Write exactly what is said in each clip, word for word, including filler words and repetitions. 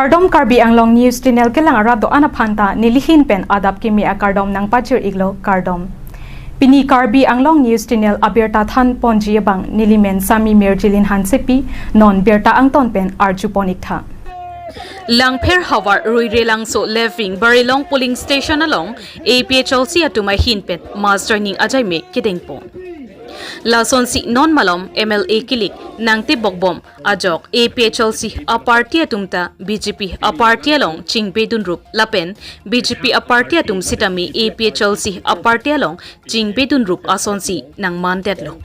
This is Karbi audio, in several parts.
Kardom, Karbi Anglong News Channel kelang arat do-an aphan ta nelihin pen adap kimi akardom nangpajir iklo, kardom. Pini Karbi Anglong News Channel abirta than ponji abang nelimen Sami Mirjilin Hansepi, non birta angton pen arju pon iktha. Langpher havar Ruirelangso Left Wing Barilong Polling Station along A P H L C atum ahin pen mass joining ajaime kedeng pon. Lasonsi non malom M L A kilik nangtebok bom ajok A P H L C aparty atum ta B J P aparty along chingpedun rup lapen B J P aparty atum sitame A P H L C aparty along chingpedun rup asonsi nangmandetlo.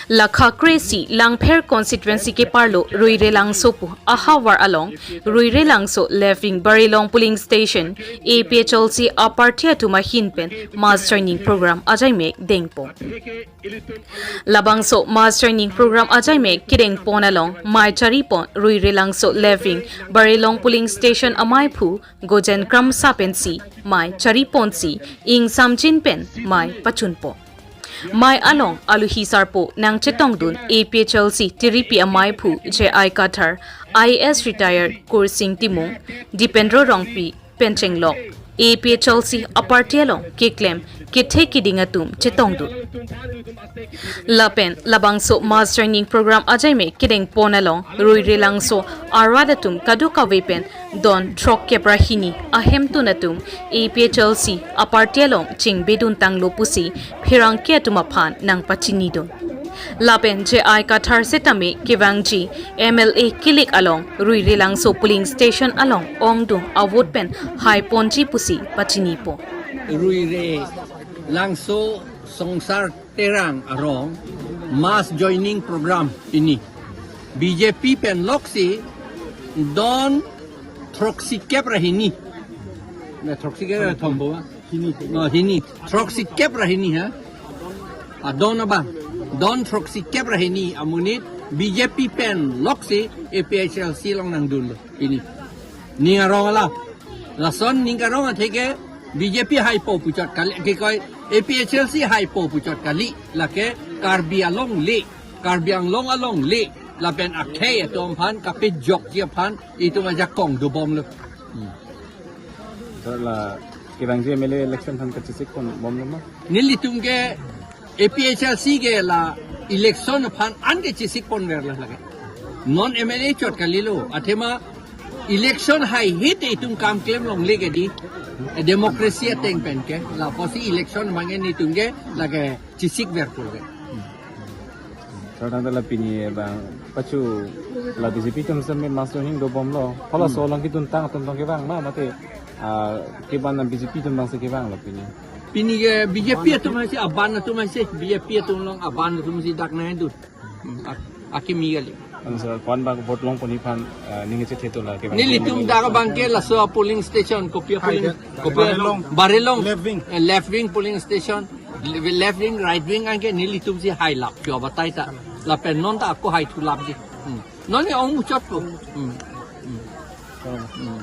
Lakha kre-isi Langpher constituency keparlo Ruirelangso pu ahavar along Ruirelangso Left Wing Barilong Polling Station A P H L C aparty atum ahin pen mass joining program ajaime deng pon. Labangso mass joining program ajaime kedeng pon along mei chari pon Ruirelangso Left Wing Barilong Polling Station ameiphu Gojen Kramsa pensi mei chari ponsi ingsamjin pen mei pachun pon. Mei along aluhi sarpo nangchetongdun A P H L C tiripi ameiphu J I Kathar, I A S retired Kursing Timung, Dipendra Rongpi pen chenglok A P H L C aparty along keklem kethe kiding atum chetongdun. Lapen labangso mass joining program ajaime kedeng pon along Ruirelangso arat atum kadokave pen don throkkep ra hini ahemtun atum A P H L C aparty along chingpedun tanglo pusi pherangke atum aphan nangpachinidun. Lapen J I Kathar sitame kevangji M L A kilik along Ruirelangso Polling Station along ongdung avote pen hai ponji pusi pachini pon. Ruirelangso Songsar Terang arong mass joining program pini B J P pen loksi don throksikep ra hini. Na throksikep ra thombo ba? Hini. No, hini. Throksikep ra hini ha. A don abang. Don throksikep ra hini amonit B J P pen loksi A P H L C along nangdunlo pini. Ning arong ala. Lason ning arong atheke B J P haipo puchot kali, ke koi A P H L C haipo puchot kali, lake Karbi alongle, Karbi Anglong alongle, lapen akhei atum aphan kapejokji aphan itum ajakong dobomlo. Hmm. Sir, la kevangji M L A election aphan kachesik pon bomlo ma? Nelitum ke A P H L C ke la election aphan an ke chesik ponverlo lake. Non M L A chot kalilo. Athema election haihe te itum kam klem longle ke di. E democracy ateng pen ke. Lapusi election abang ke nelitum ke lake chesikver pul ke. Sir, tangte la pini abang pachu la B J P atum sitame mass joining dobomlo. Halaso along kedun tang atum tong kevang ma mate, ah, keban B J P atum abangsi kevanglo pini? Pini ke B J P atum aisi, aban atum aisi, B J P atum along aban atum si dak nangdun. Hmm, ak-, akimi kali. Ano sir, ko-an abang vote longponji aphan, ah, ning chethe to la kevang? Nelitum dak abang ke laso polling station, kopi a polling, kopi a Barilong. Barilong. Left wing. Eh, left wing polling station, le-, left wing, right wing anke nelitum si hailap, jo batai ta. Lapen non ta ako haithulapji. Hmm. Non ke ong muchot ko. Hmm. Hmm.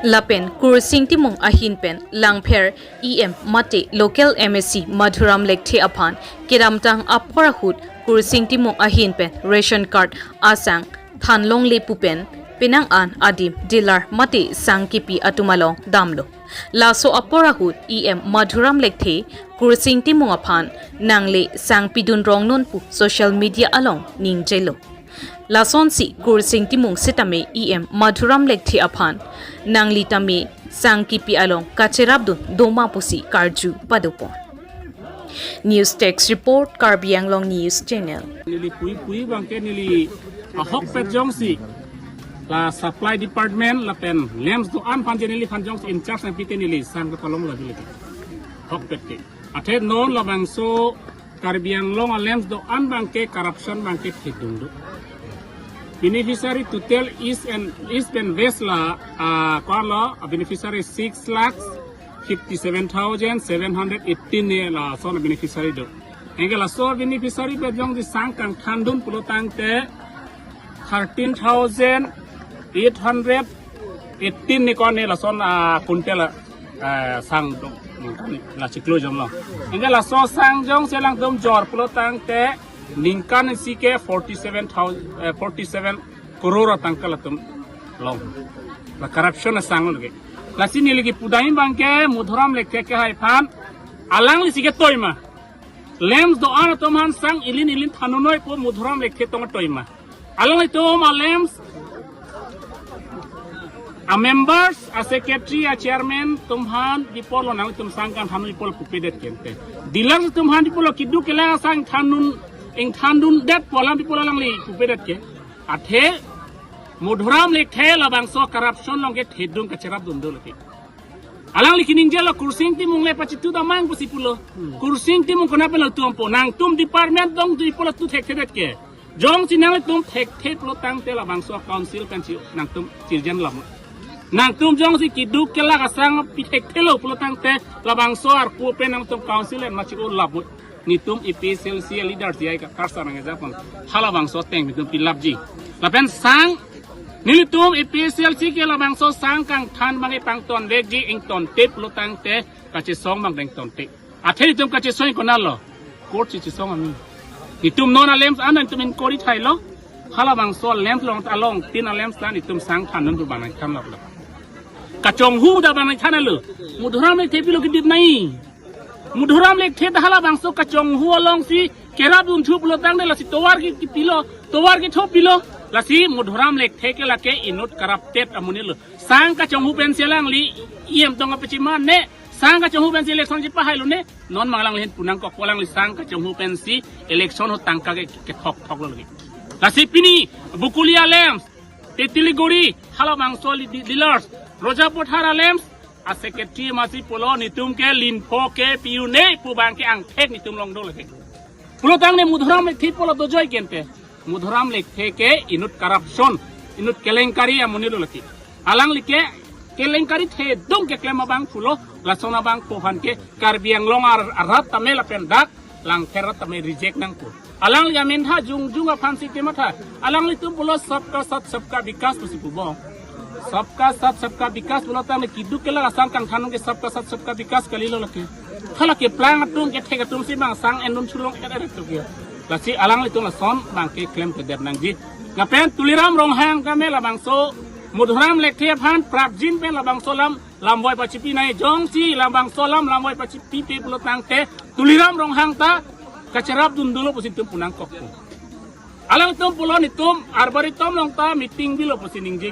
Lapen Kursing Timung ahin pen Langpher E M mate local M A C Madhuram Lekthe aphan kedamtang apor ahut Kursing Timung ahin pen ration card asang thanlongle pu pen penang an adim dealer mate sang kipi atum along damlo. Laso apor ahut E M Madhuram Lekthe Kursing Timung aphan nangle sang pidun rongnon pu social media along ningjelo. Lasonsi Kursing Timung sitame E M Madhuram Lekthe aphan nangli tame sang kipi along kacherapdun doma pusi karju padopon. News Desk Report, Karbi Anglong News Channel. Neli pui pui abang ke neli ahokpet jongsi la supply department lapen LAMPS do-an aphan je neliphan jongsi in charge nangpi te neli sang kapalonglo abang ke. Ahokpet ke. Athe non labangso Karbi Anglong a-LAMPS do-an abang ke corruption abang ke thekdun do. Beneficiary total East and, East and West la, ah, ko-an lo, a beneficiary six lakhs fifty-seven thousand seven hundred eighteen ne lason beneficiary do. Anke laso beneficiary pen jongsi sang kangthandun pulo tangte thirteen thousand eight hundred eighteen ne ko-an ne lason, ah, quintal, ah, sang do. Ningkan la chiklo jom lo. Anke laso sang jongsi alangtum jor pulo tangte ningkan isi ke forty-seven thousand, eh, forty-seven Koror atangka latum long. La corruption asang lagi. Lasi neli kipu dam abang ke Madhuram Lekthe ke hai aphan alangli si ketoi ma. LAMPS do-an atum aphan sang ilin ilin thandun noi pu Madhuram Lekthe tong toi ma. Alanglitum a-LAMPS a-members, a-secretary, a-chairman atum aphan di apotlo nangtum sang kangthandun apotlo pupedet ke ante. Dealers atum aphan di apotlo keduk kelak asang thandun, ingthandundet pu alam di apotlo alangli pupedet ke. Athe Madhuram Lekthe labangso corruption along ke thedung kacherapdun do lagi. Alangli kiningjelo Kursing Timung le pachitu damang pusi pulo. Kursing Timung konat pen lo tumpo. Nangtum department dong tu apotlo tu thekthedet ke. Jongsi nanglitum thekthe pulo tangte labangso council pen si nangtum chirjan lam. Nangtum jongsi keduk kelak asang pi thekthelo pulo tangte labangso arpu pen nangtum council en machi o lam. Netum APHLC leaders jai ka karsa nang ejapon. Halabangso ateng netum pilapji. Lapen sang nelitum APHLC ke labangso sang kangthan abang epangton vekji, ingtonte pulo tangte kachesong abang deng tonte. Athe netum kachesong konatlo? Court si chesong ami. Netum non a-LAMPS an netum inquiry thailo. Halabangso a-LAMPS along ta along tin a-LAMPS ta netum sang thandun pu abang nangthan lap lap. Kachonghu ta abang nangthan alo. Madhuram Lekthe pilo kedip nai. Madhuram Lekthe ta halabangso kachonghu along si kerapdun thu pulo tangte lasi tovar ke, kepilo, tovar ketho pilo. Lasi Madhuram Lekthe ke lake inut corrupted amonit lo. Sang kachonghu pen si alangli EM tong apachima ne. Sang kachonghu pen si election chipahailo ne. Non abang alangli ahin pu nangkokpo, alangli sang kachonghu pen si election ho tangka ke, kethok thoklo lagi. Lasi pini Bokolia LAMPS, Tetiliguri halabangso li-, di-, dealers, Rojapathar a-LAMPS a-secretary masi pulo netum ke linpho ke pi-un-e pu abang ke angthek netum long do lagi. Pulo tangte Madhuram Lekthe apotlo dojoi ke ante. Madhuram Lekthe ke inut corruption, inut kelenkari amonit lo lagi. Alangli ke kelenkari thedung keklem abang pulo, lason abang pu aphan ke Karbi Anglong ar-, arat tame lapen dak Langpher arat tame reject nangpo. Alangli amen tha jongjong aphan si kematha. Alanglitum pulo sabka saath sabka vikas pusi pupo. Sabka saath sabka vikas pulo tangte keduk kelak asang kangthan ke sabka saath sabka vikas kalilo lake. Hala keplang atum kethek atum si abang sang endun sulong eret eret tu ke. Lasi alanglitum lason abang ke klemkledet nangji. Lapen Tuliram Ronghang kame labangso Madhuram Lekthe aphan prapjin pen labangso alam lamvoi pachipi nai, jongsi labangso alam lamvoi pachipipe pulo tangte Tuliram Ronghang ta kacherapdun dolo pusi netum pu nangkokpo. Alangtum pulo netum arboretum along ta meeting bilo pusi ningje.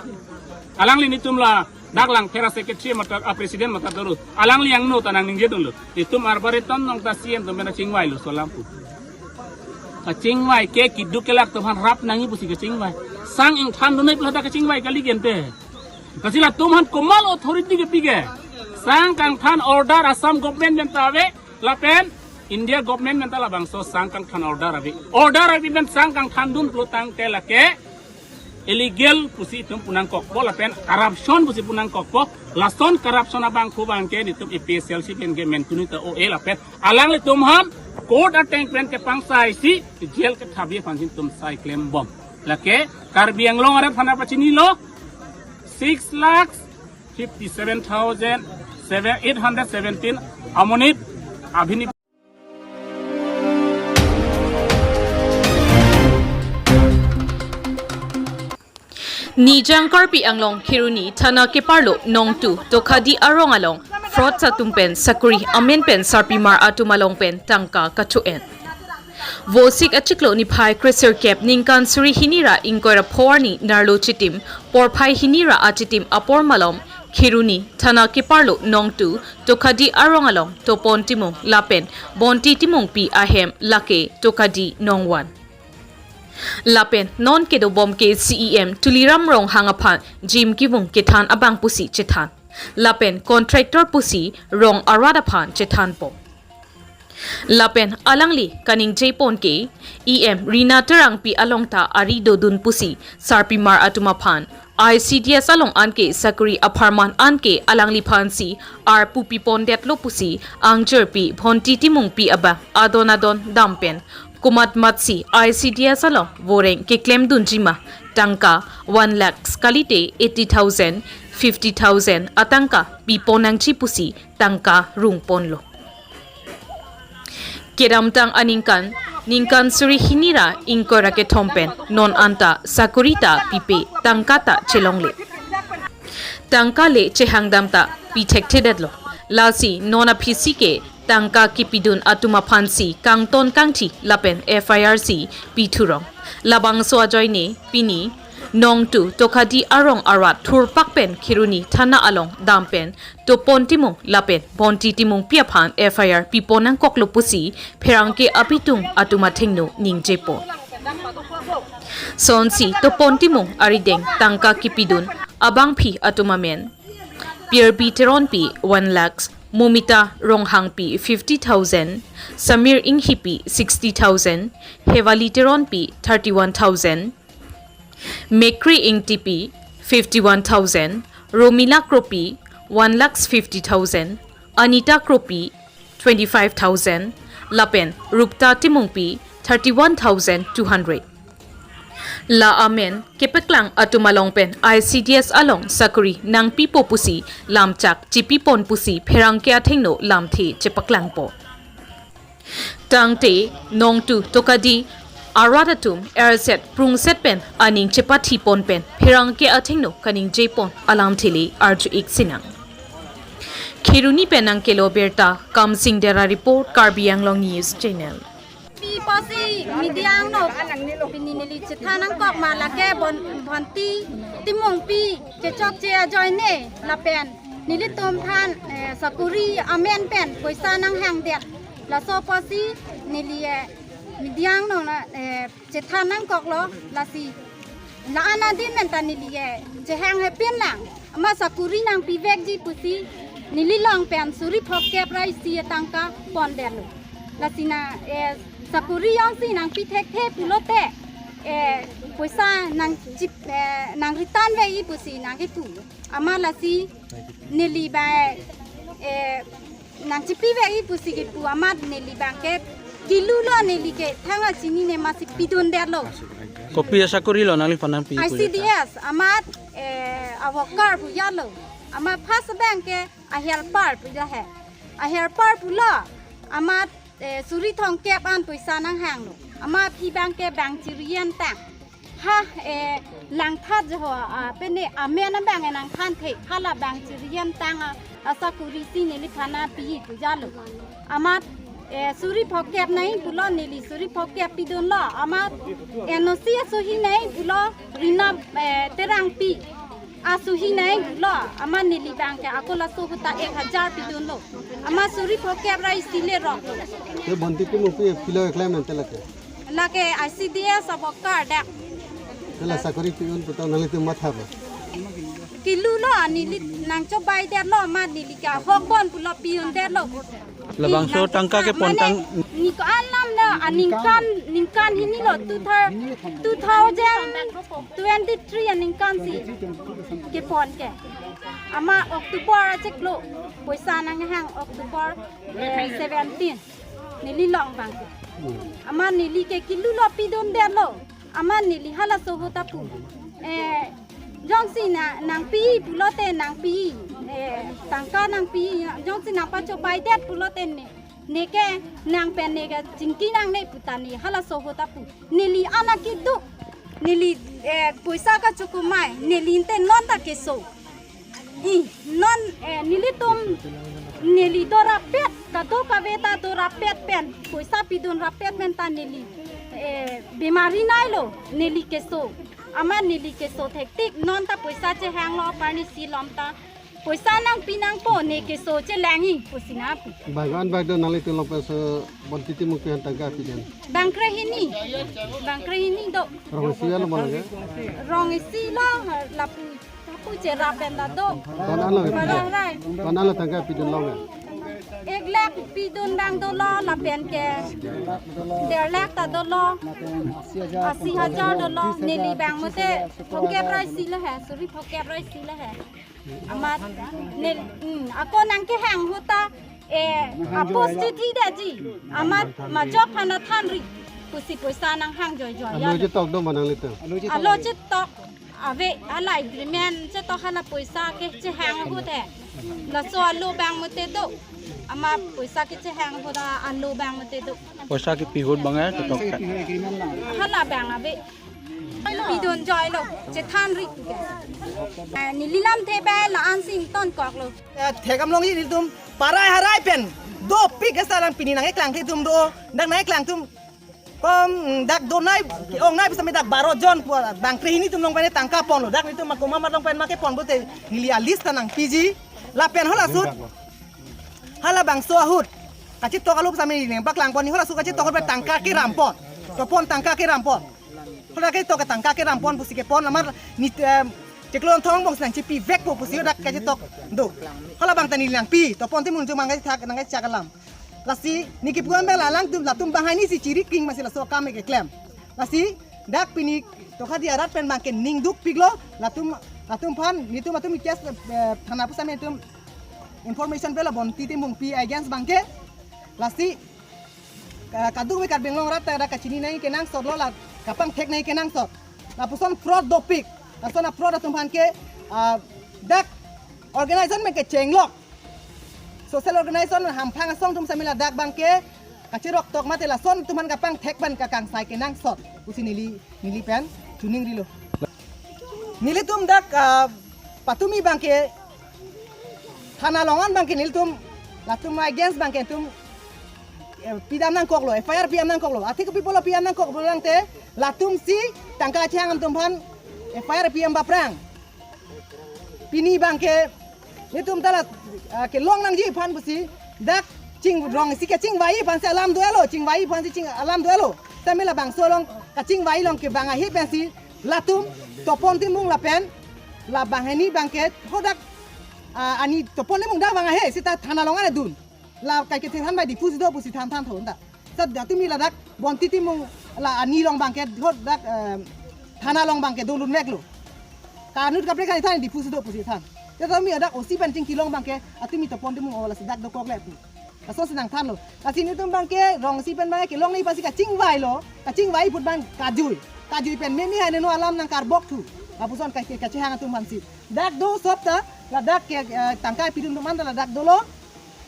Alangli netum ladak Langpher a-secretary mata, a-president mata doro. Alangli angno ta nangningjedunlo. Netum arboretum along ta CEM atum pen kachingvailo laso alam pu. Kachingvai ke keduk kelak atum aphan rap nangji pusi kachingvai. Sang ingthandun noi pu ta kachingvai kali ke ante. Lasi latum aphan komat authority kepi ke? Sang kangthan order Assam government pen ta ave, lapen India government pen ta labangso sang kangthan order ave. Order ave pen sang kangthandun pulo tangte lake illegal pusi netum pu nangkokpo lapen corruption pusi pu nangkokpo. Lason corruption abang pu abang ke netum APHLC pen ke mentuni ta o-e lapen alanglitum aphan court ateng pen kepangsai si jail kethapji aphan si netum sai klembom. Lake Karbi Anglong arat aphan pachinilo, six lakhs fifty seven thousand eight hundred seventeen amonit abini. Nijang Karbi Anglong Kheroni thana keparlo Nongtu Tokhadi arong along fraud atum pen sakori amen pen sarpimar atum along pen tangka kacho-en. Vosik achiklo niphai kresirkep ningkan suri hini ra ingkoi ra pho arni nerlo chitim porphai hini ra achitim apor malom Kheroni thana keparlo Nongtu Tokhadi arong along Topon Timung lapen Bonti Timungpi ahem lake Tokhadi nongvan. Lapen non kedobom ke CEM Tuliram Ronghang aphan jim kevung kethan abang pusi chethan. Lapen contractor pusi rong arat aphan chethanpo. Lapen alangli kaningjepon ke EM Rina Terangpi along ta ari dodun pusi sarpimar atum aphan ICDS along anke sakori apharman anke alangliphan si arpu pipondetlo pusi angjirpi Bonti Timungpi abang adon adon dampen komat matsi ICDS along voreng keklemdunji ma tangka one lakhs kalite eighty thousand, fifty thousand atangka pipon nangji pusi tangka rungponlo. Kedamtang aningkan Ningkan suri hini ra ingkoi ra kethom pen non anta sakori ta pipe, tangka ta chelongle. Tangka le chehangdam ta pi thekthedetlo. Lasi non aphisi ke tangka kipidun atum aphansi kangton kangthi lapen F I R si pi thurong. Labangso ajoine pini Nongtu Tokhadi arong arat thurpak pen Kheroni thana along dam pen Topon Timung lapen Bonti Timungpi aphan F I R pipon nangkoklo pusi pherangke apitung atum athengno ningjepon. Sonsi Topon Timung arideng tangka kipidun abangpi atum amen: Pirbi Teronpi one lakhs, Momita Ronghangpi fifty thousand, Samir Inghipi sixty thousand, Hewali Teronpi thirty-one thousand, Mekri Ingtipi fifty-one thousand, Romila Kropi one lakhs fifty thousand, Anita Kropi twenty-five thousand, lapen Rupta Timungpi thirty-one thousand two hundred. La amen kepaklang atum along pen I C D S along sakori nangpipo pusi lamchak chipipon pusi pherangke athengno lamthe chepaklangpo. Tangte Nongtu Tokhadi arat atum erset prungset pen aning chepathipon pen pherangke athengno kaningjepon alamthe le arju-ik sinang. Kheroni pen nangkelo birta Kamsing Dera report, Karbi Anglong News Channel. Pi pusi media angno pini neli chethan nangkok ma lake Bon-, Bonti Timungpi kechokche ajoine lapen nelitum aphan, eh, sakori amen pen poisa nanghangdet. Laso pusi neli, eh, media angno na, eh, chethan nangkoklo, lasi la-an adin pen ta neli, eh, chehang hepin lang. Amat sakori nangpivekji pusi neli long pen suri phokep ra isi atangka pondetlo. Lasi na, eh, sakori jongsi nangpi thekthe pulote, eh, poisa nangchip, eh, nang return veji pusi nangkipu. Amat lasi neli bai, eh, nangchipiveji pusi kipu amat neli abangke kilulo, neli ke thang achinine amatsi pidundetlo. Kopi asakori lo nangliphan nangpi pu I C D S, amat, eh, a-worker pu jalo. Amat first abangke a-helper pu ja he. A-helper pulo, amat, eh, suri thomkep an poisa nanghanglo. Amat aphi abangke bang chiri-en tang. Ha, eh, langthat jo ho, ah, pene amen abang nangthanthe, hala bang chiri-en tang, ah, asakori si neliphan nangpi pu jalo. Amat, eh, suri phokep nangji pulo, neli suri phokep pidunlo. Amat N O C asuhi nangji pulo, Rina, eh, Terangpi asuhi nangji pulo. Amat neli abangke ako laso ahut ta ek hajar pidunlo. Amat suri phokep ra isi le roklo. Te Bonti Timungpi pilo keklem ante lake? Lake I C D S a-worker dak. Te la sakori pi-un pu ta nanglitum matha ba? Kilulo, neli nangchobaidetlo, amat neli ke ahokpon pulo pi-undetlo. Labangso tangka kepon tang. Neli ko-an lam na, aningkan, ningkan hini lo, two thou-, two thousand twenty-three aningkan si kepon ke. Amat October achiklo poisa nanghang, October, eh, seventeen. Neli long abang. Hmm. Amat neli ke kilulo pidundetlo. Amat neli halaso ahut ta pu. Eh, jongsi na, nangpi pulote nangpi. Eh, tangka nangpi. Jongsi nangpachobaidet pulote ne, neke nang pen neke chingki nangne pu ta ne halaso ahut ta pu. Neli anak keduk. Neli, eh, poisa kachokomai. Neli ante non ta keso. I, non, eh, nelitum, neli dorapet, kadokave ta dorapet pen, poisa pidun rapet pen ta neli, eh, bemari nailo, neli keso. Amat neli keso thektik, non ta poisa chehanglo, aparni si lom ta. Poisa nangpi nangpo, ne keso chelangji, pusi nangpu. Bhagwan bhagdo nanglitum lom pensi Bonti Timungpi aphan tangka pidun? Bangkre hini, bangkre hini do. Rong isi alo mana ya? Rong isi lo, lapu. Tapu cherap pen ta do. Ton-an lo Para pidun? Rai. Ton-an lo tangka pidun long ya? Ek lakh pidun abang dolo lapen ke. Der lakh ta dolo. Asi hajar dolo. Neli abang mate phokep ra isi lo he. Suri phokep ra isi lo he. Amat neli, hmm, ako nangkehang ahut ta, eh, apos chithi detji. Amat majok aphan thanri. Pusi poisa nanghang joijoi ya. Alo chetok do ma nanglitum? Alo chetok. Ave, hala agreement chetok, hala poisa ke chehang ahut he. Laso alo abang mate do. Ama poisa kechehang ahut alo abang mate do. Poisa kepi ahut abang eh, ketok. Hala abang ave. Pidun joilo, chethan ri ke. Eh, neli lamthe pen la-an si ingtonkoklo. Eh, thekdam longji nelitum parai harai pen dopik ke salang pini nangkeklang atum do, dak nangkeklang atum kom, mm, dak donai, ke-ongnei pusitame dak baro jon pu, bang krehini atum along pen tangka ponlo. Dak nelitum ma komat komat along pen ma kepon pute neli a-list ta nangpiji. Lapen hala ahut, halabangso ahut kachetok alo pusitame neli nangpaklangpon, hala ahut kachetok ahut pen tangka kerampon. Topon tangka kerampon. Hala kachetok ke tangka kerampon pusi kepon, amar ni, em, chiklo thong bong si nangchipivekpo pusi dak kachetok do. Halabang ta neli nangpi, topon timung jumang kachethak nangkachak alam. Lasi neli kipu-an abang la alangtum, latum banghini si chiri kring masi laso akam keklem. Lasi dak pini Tokhati arat pen abang ke ning dukpiklo, latum, latum aphan, nelitum atum case, eh, thana pusitame nelitum information pelo Bonti Timungpi against abang ke. Lasi, eh, kadokave Karbi Anglong arat ta dak kachini nangji kenangsotlo, la kapangthek nangji kenangsot. Lapuson fraud dopik, lason a-fraud atum aphan ke, ah, dak organization abang ke chenglok. Social organization hamphang asong atum sitame ladak abang ke kacheroktok mate lason atum aphan kapangthek pen kakangsai kenangsot pusi neli, neli pen chuning rilo. Nelitum dak, ah, patumi abang ke thana along an abang ke nelitum latum against abang ke nelitum, eh, pidam nangkoklo, F I R pidam nangkoklo. Athe kopi pulo pidam nangkok pulo tangte, latum si tangka chehang atum aphan F I R pidam aphrang. Pini abang ke nelitum ta la, ah, kelong nangji aphan pusi dak ching rong isi kachingvai aphan si alam do-etlo, chingvai aphan si ching alam do-etlo. Sitame labangso along kachingvai along kevang ahe pensi latum Topon Timung lapen la banghini abang ke hadak, ah, ani Topon Timung dak vang ahe seta thana along an dun. La kaike than bai Diphu si do pusi than than thon ta. Seta tumi ladak Bonti Timung la ani along abang ke hadak, eh, thana along abang ke dundunveklo. Kanut kaprek kan than Diphu si do pusi than. Seta tumi ladak O C pen chingkilong abang ke atumi Topon Timung o lasi dak dokok le pu. Laso si nangthanlo. Lasi nelitum abang ke rong isi pen abang ke kelong nangji aphan si kachingvailo. Kachingvai ahut abang kajui. Kajui pen meme hai neno alam nangkarbok thu. Lapuson kaike kachehang atum aphan si. Dak do sop ta ladak ke, eh, tangka pidun atum an ta ladak dolo.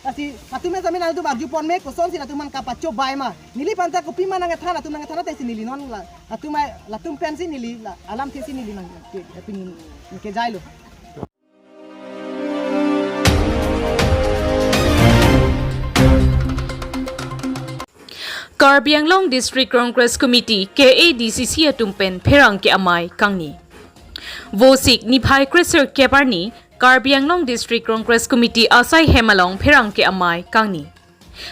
Lasi latum sitame nangtum arjupon me kosonsi latum aphan kapachobei ma. Neliphan ta kopima nangkethan, latum nangkethan ateng si neli non la, latum ai, latum pensi neli la, alamthe si neli nang ke, pini kejailo. Karbi Anglong District Congress Committee, K A D C C atum pen pherangke amei kangni. Vosik niphai kresirkep arni Karbi Anglong District Congress Committee asai hem along pherangke amei kangni.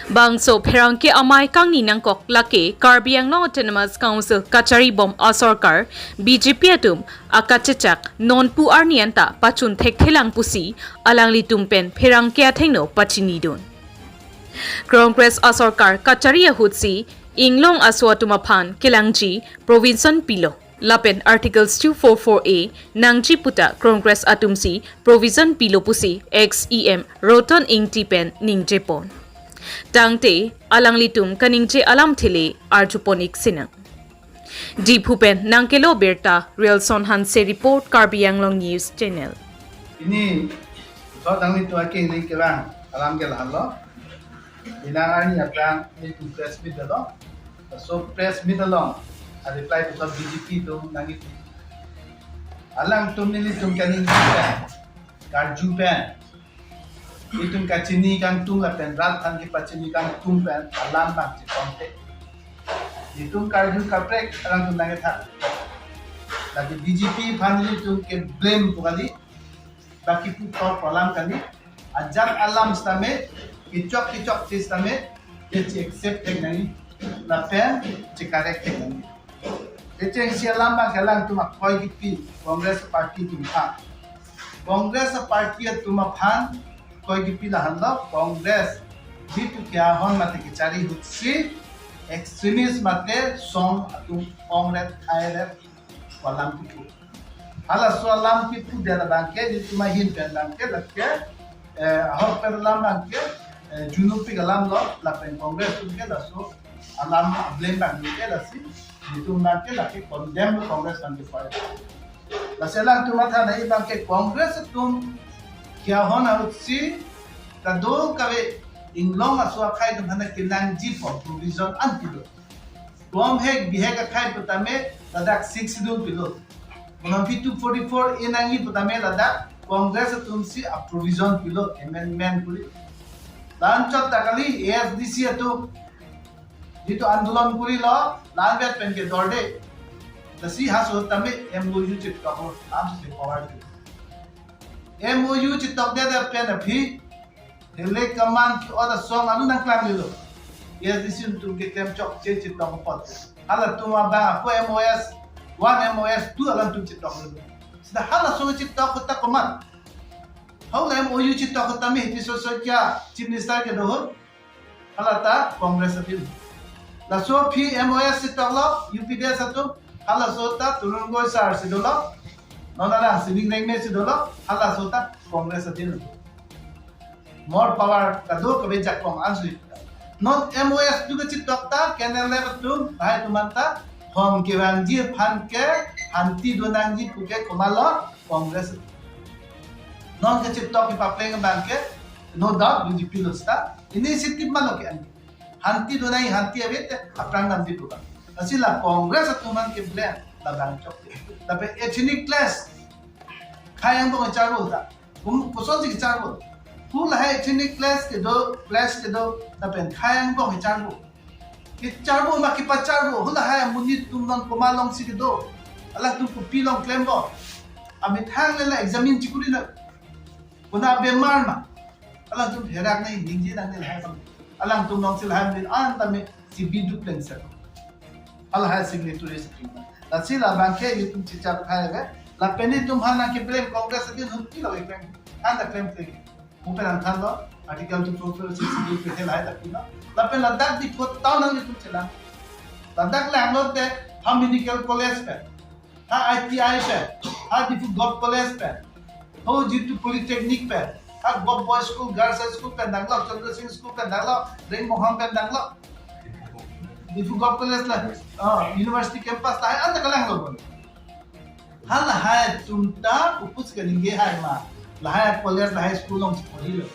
Bangso pherangke amei kangni nangkok lake Karbi Anglong Autonomous Council kacharibom asorkar B J P atum akachechak nonpu arni anta pachun thekthelang pusi alanglitum pen pherangke athengno pachinidun. Congress asorkar kachari ahut si inglong aso atum aphan kelangji provision pilo. Lapen Articles two four four A nangji puta Congress atum si provision pilo pusi ex E M Roton Engti pen ningjepon. Tangte alanglitum kaningje alamthe le arjupon-ik sinang. Diphu pen nangkelo birta Rielson Hanse report, Karbi Anglong News Channel. Pini, so tangni tua ke ini kerang alam ke lahan lo. Inang arni aphrang ini press meet lo. So press meet along a reply to B J P atum nangji. Alangtum nelitum kaningje pen, karju pen, itum kachini kangtung lapen rat aphan kepachini kangtung pen alam abang chekongte. Itum karju kaprek alangtum nangkethan. Lake B J P aphan itum ke blame pu kali. Baki pu tor pu alam kali. Ajat alam sitame, kechok kechokche sitame, keche accept thek nangji, lapen che correct thek nangji. Kechengsi alam abang ke alangtum akoi kipi Congress party atum aphan. Congress party atum aphan akoi kipi lahan lo, Congress jitu ke ahon mate kechari ahut si extremist mate song atum ongret khairet pu alam kipu. Halaso alam kipu dia abang ke, itum ahin pen abang ke, lake, eh, ahok pen alam abang ke, eh, junupik alam lo, lapen Congress atum ke laso alam a-blame abang ke lasi, itum abang ke lake condemn lo Congress abang ke pai. Lasi alangtum matha nangji abang ke Congress atum ke ahon ahut si, kadokave Inglong aso akhai atum aphan kenangji pu provision an pilo. Kom hek bihek akhai putame ladak Sixth Schedule pilo. Bonam P two forty-four A nangji putame ladak Congress atum si a provision pilo, amendment kuri. La-anchot ta kali, A S D C atum jitu andolon kurilo, la-anvet pen ke dorde. Lasi halaso tame M O U chitoklo, lam si power ke. M O U chitokdedet pen aphi, hele kaman ke-ot asong anu nangklanglelo. A S D C atum keklem chokche chitok apot. Halatum abang ako M O S one, M O S two alangtum chitoklelo. Seta halaso chitok ta komat. Hala M O U chitok tame hiti so so kya Chief Minister kedo ho. Hala ta Congress atum. Laso aphi M O S chitoklo, U P D S atum. Halaso ta Tarun Gogoi sir si dolo. Non alang Sining Rengme si dolo. Halaso ta Congress atum. More power kado kave jakong ansui. Non M O S tu kechitok ta, K N L F atum, lahai atum anta, hom kevangji aphan ke, hanti donangji pu ke komatlo, Congress. Non kechitok kepapleng abang ke, no doubt B J P lo seta, initiative malo ke-en. Hanti donai, hanti ave te, aphrang damji pu ka. Lasi la Congress atum aphan ke blame, labang chok. Lapen ethnic clash, khei angbong charbo ta. Kum, kosonsi kecharbo. Hu lahai ethnic clash kedo, clash kedo, lapen khei angbong kecharbo. Kecharbo ma kepacharbo, hu lahai amonit atum non komat alongsi kedo. Alangtum kopi along klembo. Amethang le la examine chikuri na. Konat abemar ma. Alangtum herak nai ningje nangne lahai abang. Alangtum alongsi lahai amonit an tame si biduk lengser. Hala hai signatory si pin. Lasi labang ke itum chichap khai ke. Lapen itum aphan nangkeblame Congress atum hum pilo keklem. Anta klem klem. Mupen angthan lo, Article two four four six schedule pe thel hai ta pin lo. Lapen ladak Diphu town nang itum chelang. Ladak langlo te ha medical college pen, ha I T I pen, ha Diphu Govt College pen, ho jitu Polytechnic pen, ha Govt Boys School, Girls High School pen danglo, Chandra Singh School pen danglo, Rengmohon pen danglo. Diphu Govt College la, ah, university campus lahai anta kalanglo bon. Hala hai atum ta upus ke ningje hai ma. Lahai college, lahai school along si porhilo.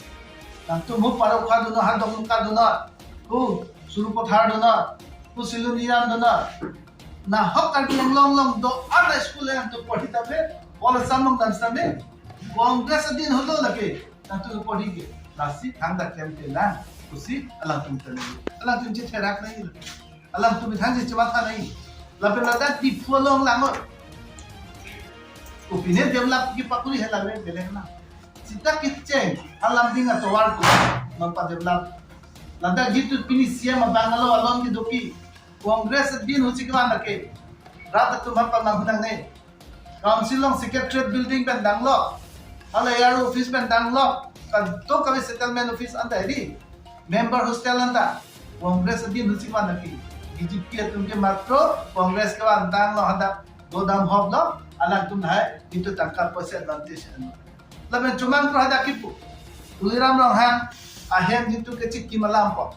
Nangtum hu Parokha donon, ha Dokmoka donon, hu Sarupathar donon, hu Siloniram donon. Nahok Karbi Anglong along do-an school along nangtum porhi tame, Bolasamlong dam tame. Congress adin holo lake. Nangtum porhi ke. Lasi thangta klem kelang pusi alangtum tame. Alangtum chetherak nai. Alangtum thangsi chematha nai. Lapen ladak Diphu along langlo. Opinion develop kepakuri hai lapen belek na. Seta kecheng alam ding atovar ko non padevelop. Ladak jitu pini C M abang alo alon kedopi. Congress adin husi kevan lake. Rat atum aphan pamang hunang ne. Council along Secretariat Building pen danglo. Hala A R O office pen danglo. Kadokave settlement office anta hedi. Member hostel anta. Congress adin husi kevan lake. B J P atum ke matro Congress kevan danglo hadak. Dodam hop lo. Alangtum hai jitu tangka poisa advantage ano. Lapen Chomang Kro hadak kipu. Tuliram Ronghang ahem jitu kechiki malam po.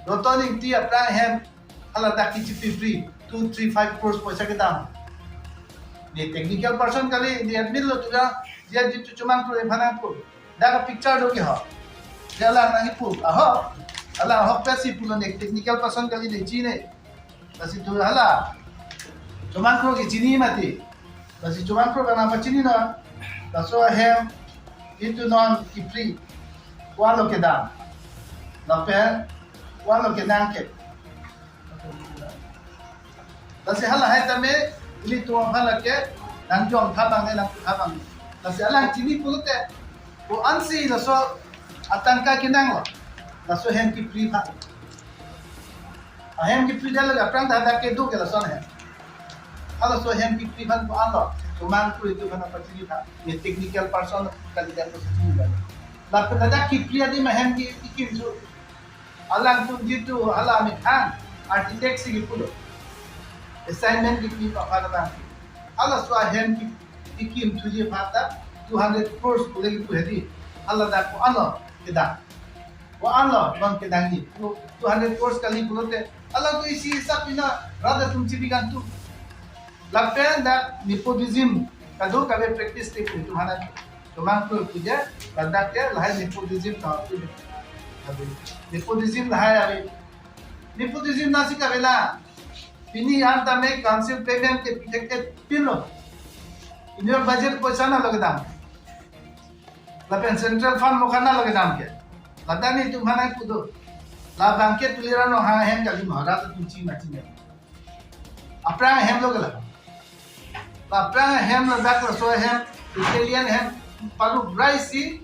Roton Ingti aphrang ahem haladak kechipi free two three five crores poisa kedam. Ne technical person kali, ne admin lo tuga, dia jitu Chomang Kro ephanang pu. Dak picture do ke ho. Dia lang nang ipu. Aho. Alang ahok pesi pulo ne technical person kali ne chine. Lasi tu hala. Chomang Kro ke chini mati. Lasi Chomang Kro kana pachini na. Laso ahem jitu non kipri. Ko-an lo kedam. Lapen ko-an lo kenangkep. Lasi hala hai tame ilitum aphan lake nangjong thabang ne nang thabang ne. Lasi alang chini pulote ko-ansi laso atangka kenanglo. Laso ahem kipri aphan. Ahem kipri dal aphrang ta hadak kedo ke lason ahem. Halaso ahem kipri aphan ko-an lo. Chomang Kro itum aphan pachini tha. Ne technical person kali dan ko sini dan. Lapen ladak kipri adim ahem ki ikim su. Alangtum jitu hala amethang architect si kipulo. Assignment kipi pa pada bang. Halaso ahem ki ikim thuji aphan ta two hundred crores pule kipu hedi. Haladak ko-an lo kedam. Ko-an lo non kedam ni. Two hundred crores kali pulote. Alangtum isi hisap ina rat atum chibi kantu. Lapen dak nepotism kadokave practice te itum aphan. Chomang Kro puja, ladak ke lahai nepotism ta tu. Nepotism lahai ave. Nepotism nasi kavela. Pini an tame council payment ke pithek ke pilo. Pini budget poisa nanglo kedam. Lapen central fund mokha nanglo kedam ke. Ladak netum aphan nangpu do. Labang ke Tuliram Ronghang ahem kali, Maharaj atum chini mati ne. Aphrang ahem lo ke la. Aphrang ahem ladak laso ahem, Italian ahem, palu rai si,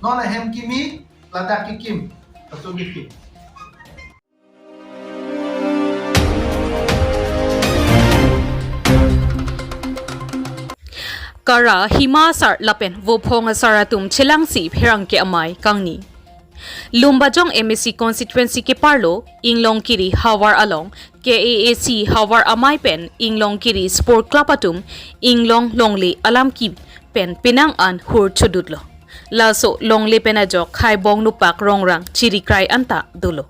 non ahem kimi, ladak kekim, laso kekim. Kara, Hima Asar lapen Vophong Asar atum chelangsi pherangke amei kangni. Lumbajong M A C constituency keparlo Inglongkiri havar along K A A C havar amei pen Inglongkiri Sport Club atum inglong longle alamki pen penang an hur chodutlo. Laso longle pen ajok khai bong nupak rongrang chirikrai anta dolo.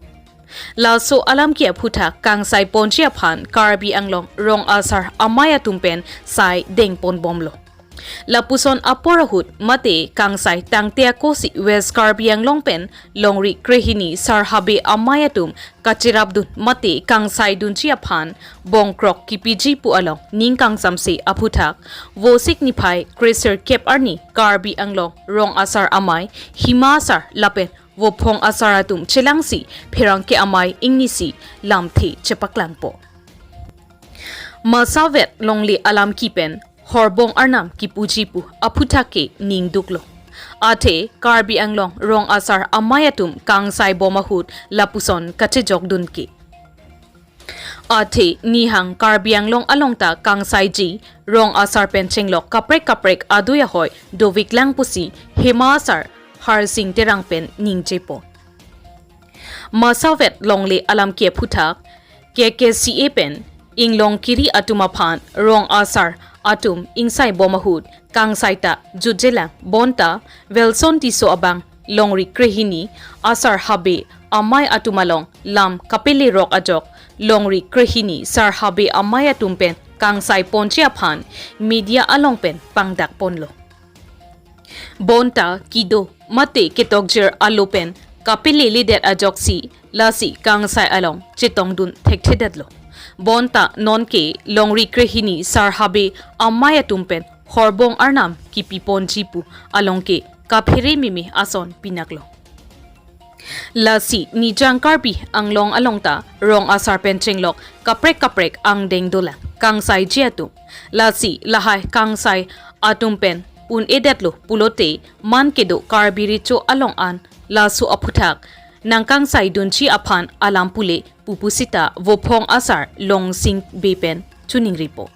Laso alamki aphuthak kangsai ponji aphan Karbi Anglong rong asar amei atum pen sai dengpon bomlo. Lapuson apor ahut mate kangsai tangte akosi West Karbi Anglong pen longri krehini sar habe amei atum kachirapdun mate kangsaidunji aphan bongkrok kipiji pu along ning kangsamse aphuthak Vosik niphai kresirkep arni Karbi Anglong rong asar amei Hima Asar lapen Vophong Asar atum chelangsi pherangke amei ingnisi lamthe chepaklangpo. Masavet longle alamki pen horbong arnam kipuji pu aphuthak ke ningduklo. Athe Karbi Anglong rong asar amei atum kangsai bom ahut lapuson kachejokdun ke. Athe nihang Karbi Anglong along ta kangsaiji rong asar pen chenglok kaprek kaprek adui ahoi dovik lang pusi Hima Asar Harsing Terang pen ningjepo. Masavet longle alamki aphuthak K K C A pen Inglongkiri atum aphan rong asar atum ingsai bom ahut kangsai ta jutjelang bonta Wilson Tisso abang longri krehini asar habe amei atum along lam kapele rok ajok longri krehini sar habe amei atum pen kangsai ponji aphan media along pen pangdak ponlo. Bonta kedo mate ketokjir alo pen kapeleledet ajoksi lasi kangsai along chetongdun thekthedetlo. Bonta nonke longri krehini sar habe amei atum pen horbong arnam kipi ponji pu along ke kaphere meme ason pinaklo. Lasi Nijang Karbi Anglong along ta rong asar pen chenglok kaprek kaprek angdeng dolang kangsaiji atum. Lasi lahai kangsai atum pen un-edetlo pulote man kedo Karbi Recho along an laso aphuthak nangkangsaidunji aphan alam pule pu pusita Vophong Asar Longsing Bey pen choningripo.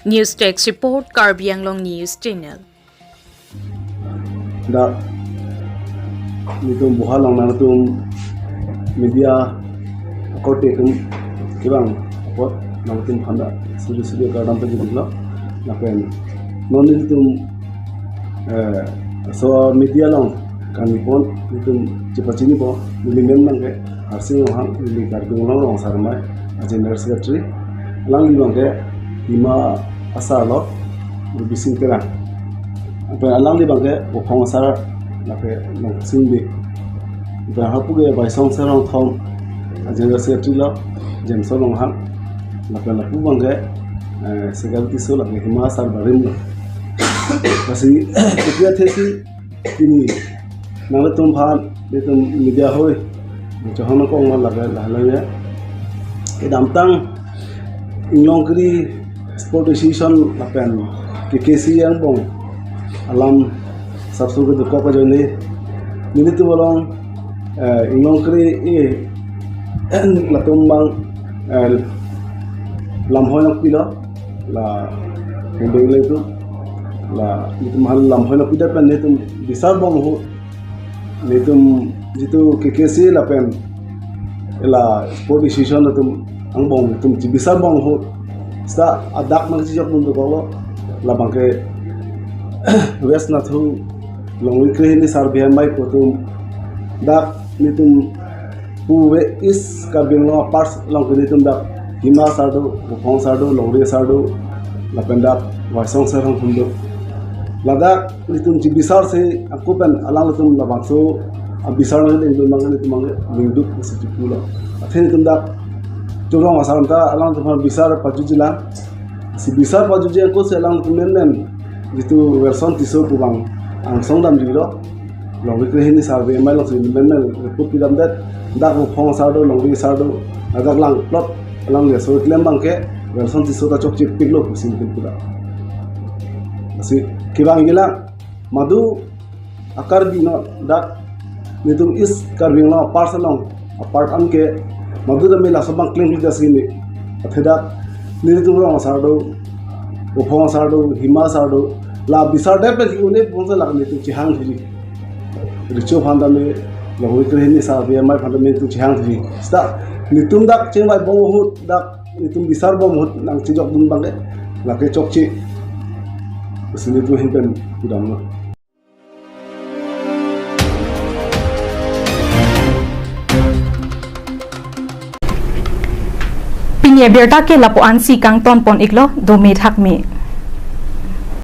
News Desk Report, Karbi Anglong News Channel. Dak nelitum buha along nangtum media akorte atum kevang apot nangtum aphan dak suri suri kardom pajutlo. Lapen non nelitum, eh, so media along kanipon nelitum chepachinipo, neli men abangke Harsing Ronghang, neli Karbi Anglong Rong Asar Amei a-General Secretary. Alangli abangke Hima Asar lo, Rubising Terang. Lapen alangli abangke Vophong Asar, lapen Longsing Bey. Lapen hapu ke Waisong Serong Thom, a-General Secretary lo, Jameson Ronghang. Lapen lapu abangke, eh, Secretary Tisso, lapen Hima Asar barim lo. Lasi, ketia thesi, pini nanglitum aphan, nelitum media ahoi, chohang nangkok ma laga lahalang ya. Kedamtang Inglongkiri Sport Association lapen K K C angbong alam sapso kedokok ajoine nelitum along, eh, Inglongkiri, eh, latum abang, eh, lamhoi nangpilo, la, mubeng le tu, la, nelitum aphan lamhoi nangpidet pen nelitum bisar bom ahut, nelitum jitu K K C lapen la Sport Association atum angbong nelitum chibisar bom ahut, seta adak nangchijokdun dokoklo, labangke West Nathung longri krehini sar habe amei pu atum dak nelitum puve East Karbi Anglong apars along ke nelitum dak Hima Asar do, Vophong Asar do, Longri Asar do, lapen dak Waisong Serong atum do. Ladak nelitum chibisarsi ako pen alanglitum labangso Abisar nang dengdun abang netum abang lingduk si chipulo. Athe netum dak Rong asar ta alangtum aphan bisar pajutji lang. Si bisar pajutji ako si alangtum menmen jitu Welson Tisso pu abang angsong damjilo. Longri krehini survey amei along si menmen report pidamdet. Dak Vophong asar do, Longri asar do, ladak Langplot along le so klem abangke Welson Tisso ta chokche piklo pusi netum pulo. Si kevangji lang, madu a-Karbi non dak netum East Karbi Anglong apart along, apart anke madu tame laso abang klem hita sini. Athe dak netum Rong asar do, Vophong asar do, Hima asar do, la bisar det pen un-e pu abang si lake netum chehang thiri. Recho aphan tame, Longri krehini survey amei aphan tame netum chehang thiri. Seta netum dak chingvai bom ahut, dak netum bisar bom ahut nangchejokdun abangke lake chokche pusi netum ahin pen pudamlo. Pini abirta ke lapu-an si kangton pon iklo, dome thakme.